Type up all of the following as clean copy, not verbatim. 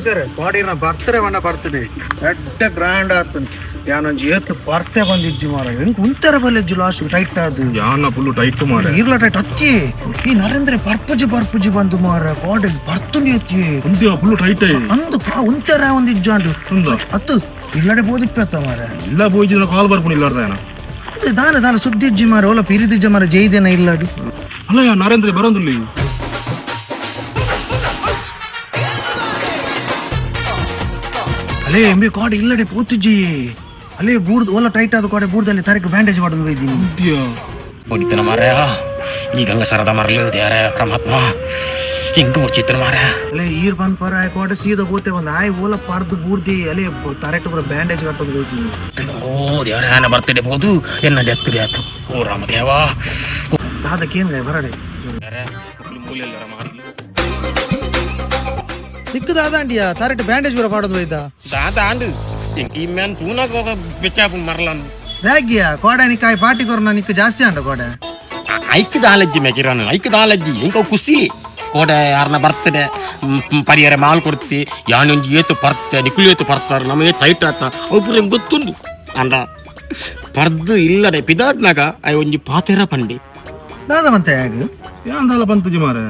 Sir ಬಾಡಿನ birthday ವಣ್ಣ birthday ಎಡ್ಡ grand ಆತನ್ ಯಾನೊಂಜಿ ಏತ್ ಬರ್ತೆ ಬಂದಿಜ್ಜಿ ಮಾರ ಎಂಕ್ ಉಂತರ ಬಲ್ಲೆಜ್ಜಿ ಲಾಸ್ಟ್ ಟೈಟ್ ಆದು. ಯಾನ ಫುಲ್ ಟೈಟ್ ಮಾರೆ. ಈರ್ಲ ಟೈಟ್ ಅತ್ತಿ. ಈ ನರೇಂದ್ರ ಬರ್ಪುಜಿ ಬರ್ಪುಜಿ ಬಂದು ಮಾರ ಬಾಡಿ ಬರ್ತುನಿ ಅತ್ತಿ. ಉಂತಿಯ ಫುಲ್ ಟೈಟ್. ಅಂದು ಉಂತರ ಒಂದು ಇಜ್ಜಾಂಡು. ಉಂದು. ಅತ್ತು ಇಲ್ಲಡೆ ಬೋದಿಪ್ಪತ್ತ ಮಾರ. ಇಲ್ಲ ಬೋಯ್ಜಿನ ಕಾಲ್ ಬರ್ಪುಣ ಇಲ್ಲಾರ್ದ ಯಾನ. ಇದು ದಾನ ದಾನ ಸುದ್ದಿ ಇಜ್ಜಿ ಮಾರ, ಓಲ ಪಿರಿದಿಜ್ಜ ಮಾರ, ಜೈದೇನ ಇಲ್ಲಡು. ಅಲ್ಲ ಯಾ ನರೇಂದ್ರ ಬರೋದಿಲ್ಲ. ಅಲೇ ಎಂಬಿ ಕೋಡೆ ಇಲ್ಲಡೆ ಪೋತುಜ್ಜಿ. ಅಲ್ಲೇ ಬೂರ್ದು ಓಲ ಟೈಟ್ ಆದ ಕೋಡೆ ಬೂರ್ದಲ್ಲಿ ತಾರೀಕು ಬ್ಯಾಂಡೇಜ್ ಮಾಡೋದು ಬೈದಿನಿ. ಉಂತಿಯ. ಹೊಡಿತನ ಮಾರ, ಈ ಗಂಗ ಸರದ ಮರಲು. ದೇವರ ಪರಮಾತ್ಮ, ಹಿಂಗ ಮುರ್ಚಿತ್ತನ ಮಾರ. ಅಲ್ಲೇ ಈರ್ ಬಂದ್ ಪರ ಆಯ್ ಕೋಡೆ ಸೀದಾ ಬೋತೆ ಬಂದ ಆಯ್ ಓಲ ಪಾರ್ದು ಬೂರ್ದಿ ಅಲ್ಲೇ ತಾರೆಟ್ ಪೂರ ಬ್ಯಾಂಡೇಜ್ ಕಟ್ಟೋದು ಬೈದಿನಿ. ಓ ದೇವರ, ಆನ ಬರ್ತಡೆ ಬೋದು ಎನ್ನ ಡೆತ್ ಆಯ್ತು. ಓ ರಾಮದೇವ. ದಾದಕ್ಕೇನ್ ಬರಡೆ ದಿಕ್ಕು ದಾದಾಂಡಿಯಾ ತಾರೆಟ್ ಬ್ಯಾಂಡೇಜ್ ಪೂರ ಪಾಡೋದು ಬೈದ. ದಾದ ಆಂಡು ಇಂಕ ಈ ಮ್ಯಾನ್ ತೂನಾಗ ಹೋಗ ಬೆಚ್ಚಾಪು ಮರಲನ್. ದಾಗ್ಯ ಕೋಡೆ ನಿಕ್ಕಾಯ್ ಪಾರ್ಟಿ ಕೊರ್ನ ನಿಕ್ಕು ಜಾಸ್ತಿ ಅಂಡ ಕೋಡೆ. ಐಕ್ ದಾಲಜ್ಜಿ ಮೆಕಿರಾನ ಐಕ್ ದಾಲಜ್ಜಿ ಇಂಕ ಖುಷಿ ಕೋಡೆ ಯಾರನ್ನ ಬರ್ತಡೆ ಪರಿಹಾರ ಮಾಲ್ ಕೊಡ್ತಿ. ಯಾನೊಂಜಿ ಏತು ಪರ್ತೆ ನಿಕುಲು ಏತು ಪರ್ತಾರ ನಮಗೆ ಟೈಟ್ ಆತ ಒಬ್ಬರು ಗೊತ್ತುಂಡು ಅಂಡ ಪರ್ದು ಇಲ್ಲಡೆ ಪಿದಾಟ್ನಾಗ I ಒಂಜಿ ಪಾತೆರ ಪಂಡಿ. ದಾದ ಮಂತೆ ಯಾಗ? ಯಾನ್ ದಾಲ ಬಂತುಜಿ ಮಾರೆ,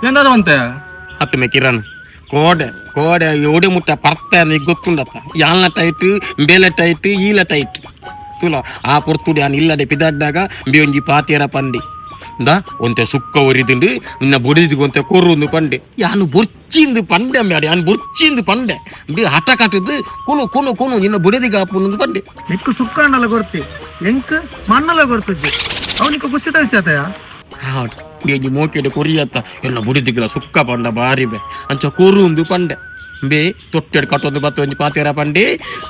ಏನ್ ದಾದ ಬಂತೆ? ಅತ್ತು ಮೆಕಿರಾನ್ ಕೋಡೆ ಕೋಡೆ ಓಡಿ ಮುಟ್ಟ ಪರ್ತೆ ನಿಗ್ ಗೊತ್ತುಂಡತ್ತ. ಯಾಲ್ನ ಟೈಟ್, ಬೇಲೆ ಟೈಟ್, ಈಲ ಟೈಟ್ ತುಲ. ಆ ಪೊರ್ತುಡು ಯಾನ್ ಇಲ್ಲಡೆ ಪಿದಾಡ್ನಾಗ ಬಿ ಒಂಜಿ ಪಾತೆರ ಪಂಡಿ ದ ಒಂತೆ ಸುಕ್ಕ ಒರಿದುಂಡು ನಿನ್ನ ಬೊಡಿದಿಗೆ ಒಂತೆ ಕೊರ್ರುಂದು ಪಂಡೆ. ಯಾನು ಬೊರ್ಚಿಂದು ಪಂಡೆ ಮ್ಯಾಡ, ಯಾನು ಬೊರ್ಚಿಂದು ಪಂಡೆ. ಬಿ ಹಠ ಕಟ್ಟಿದ್ದು ಕೊನು ಕೊನು ಕೊನು ನಿನ್ನ ಬುಡದಿಗೆ ಆಪುಂದು ಪಂಡೆ. ನಿಕ್ಕು ಸುಕ್ಕಾಂಡಲ ಕೊರ್ತಿ, ಎಂಕ್ ಮಣ್ಣಲ ಕೊರ್ತುಜ್ಜಿ. ಅವನಿಗೆ ಖುಷಿ ತರಿಸತಯ. ಹಾಡು ಒಂಜಿ ಮೋಕೆಡೆ ಕೊರಿಯತ್ತ ಎಲ್ಲ ಬುಡಿದಿಗ್ಲ ಸುಕ್ಕ ಪಂಡ ಬಾರಿ ಬೆ ಅಂಚ ಕೊರುಂದು ಪಂಡೆ. ಬೇ ತೊಟ್ಟೆಡ್ ಕಟ್ಟೊಂದು ಬತ್ತ ಒಂಜಿ ಪಾತೆರ ಪಂಡೆ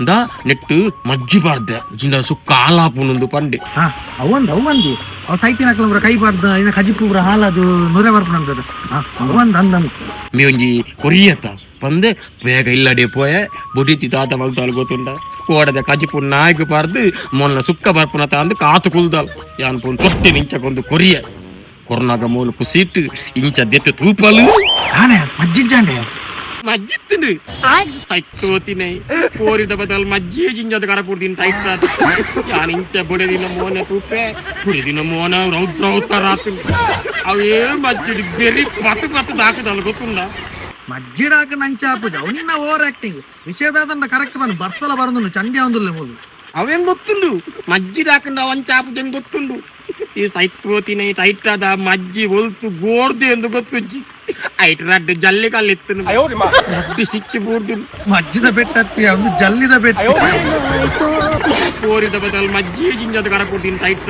the ನೆಟ್ಟು ಮಜ್ಜಿ ಪಾಡ್ದೆ ಜಿಂದ ಸುಕ್ಕ ಆಲಾಪುನುಂದು ಪಂಡೆ. ಹಾ, ಅವಂದ್ ಅವಂದಿ ಅವ್ ತೈತಿನ ಹಾಕ್ಲಂಬ್ರ ಕೈ ಬಾರ್ದ ಇನ್ನ ಕಜಿಪು ಪೂರ ಹಾಲದು ನೂರೇ ಬರ್ಪುನಂತದ. ಹಾ, ಅವಂದ್ ಅಂದಂದು. ಮೇ ಒಂಜಿ ಕೊರಿಯತ್ತ ಪಂದೆ ಬೇಗ ಇಲ್ಲಡೆ ಪೋಯೆ. ಬುಡಿತಿ ತಾತ ಮಲ್ತಾಳು ಗೊತ್ತುಂಡ ಕೋಡದ ಕಜಿಪು ನಾಯ್ಕು ಪಾರ್ದು ಮೊನ್ನ ಸುಕ್ಕ ಬರ್ಪುನ ತಾಂದು ಕಾತು ಕುಲ್ದಾಲ್. ಯಾನ್ ಪುನ್ ತೊಟ್ಟೆ ನಿಂಚಕೊಂದು ಕೊರಿಯ ಕೊರ್ನಾಗ ಮೂಲು ಕುಸಿಟ್ಟು ಇಂಚ ದೆತ್ತು ತೂಪಲು. ಆನೆ ಮಜ್ಜಿಜ್ಜಾಂಡೆ. ಮಜ್ಜಿತ್ತುಂಡು ಸೈತೋತಿನೆ ಕೋರಿದ ಬದಲ್ ಮಜ್ಜಿ ಜಿಂಜದ ಕರಪುಡ್ದಿನ ಟೈಟ್. ಯಾನ್ ಇಂಚ ಬುಡದಿನ ಮೋನೆ ತೂಪೆ, ಬುಡದಿನ ಮೋನ ರೌದ್ರ ಅವತಾರ. ಅವೇ ಮಜ್ಜಿಡ್ ಬೆರಿ ಪತ್ತು ಪತ್ತು ದಾಕದಲ್ಲ ಗೊತ್ತುಂಡ. ಮಜ್ಜಿಡಾಕ ನಂಚಾಪುಜ ಅವನಿನ್ನ ಓವರ್ ಆಕ್ಟಿಂಗ್ ವಿಷಯದಾದಂಡ. ಕರೆಕ್ಟ್ ಬಂದು ಬರ್ಸಲ ಬರಂದು ಚಂಡಿ ಒಂದುಲ್ಲೆ ಮೂಲು. ಅವೇನ್ ಗೊತ್ತುಂಡು ಮಜ್ಜಿ ಹಾಕಂಡ ಅವನ್ ಚಾಪು ಹೆಂಗ್ ಗೊತ್ತುಂಡು. ಈ ಸೈತ್ಕೋತಿನ ಟೈಟ್ ಆದ ಮಜ್ಜಿ ಒಲ್ತು ಗೋರ್ದು ಎಂದು ಗೊತ್ತುಜ್ಜಿ. ಐಟ್ ರಡ್ಡು ಜಲ್ಲಿ ಕಲ್ಲಿತ್ತು ರಡ್ಡು ಸ್ಟಿಚ್ ಬೂರ್ದು. ಮಜ್ಜಿದ ಬೆಟ್ಟತ್ತಿ ಒಂದು ಜಲ್ಲಿದ ಬೆಟ್ಟ. ಕೋರಿದ ಬದಲ್ ಮಜ್ಜಿ ಜಿಂಜದ ಕರಪುಡ್ದಿನ ಟೈಟ್.